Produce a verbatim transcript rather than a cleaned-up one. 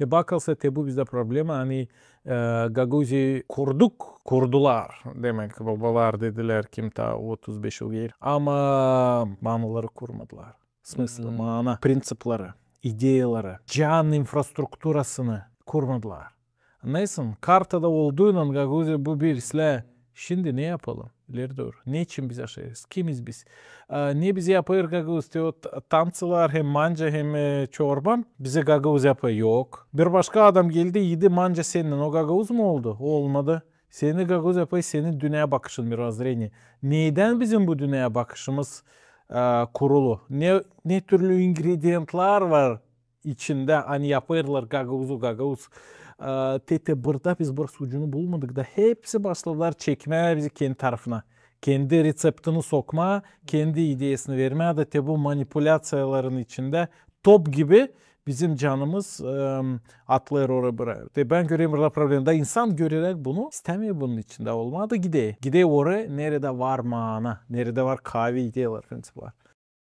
Te bakılsa, te bu bizdä problema, ani e, Gagauziya kurduk, kurdular. Demäk, babalar dedilär, kim taa otuz beş yıl geeri. Ama manaları kurmadılar. Smıslı, mana, prinţipleri, ideyaları, can infrastrukturasını kurmadılar. Neysä, kartada olduynan Gagauziya bu bir islää. Şindi ne yapalım? İleri dooru. Neçin biz yaşêêrız? Kimiz biz? A, ne bizä yapêr Gagauz? Te o t-, tancılar hem manca hem, e, çorba bizä Gagauz yapêr? Yok. Bir başka adam geldi, iidi manca sennän. O Gagauz mu oldu? Olmadı. Seni Gagauz yapêr senin dünneyä bakışın, мировоззрение. Neydän bizim bu dünneyä bakışımız, e, kurulu? Ne, ne türlü ingredientlär var içindä, ani yapêrlar Gagauzu Gagauz? E, te, te burada biz burası ucunu bulmadık da hepsi başladılar çekmää bizi kendi tarafına. Kendi reţeptini sokmaa, kendi ideyasını vermää da te bu manipulâţiyaların içindä top gibi bizim canımız, e, atlêêr oraya-buraya. Te bän görerim burada problema. Da insan göreräk bunu, istämeer bunun içindä olmaa da gider. Gider oraya, neredä var mana, neredä var kaavi ideyalar, prinţiplar.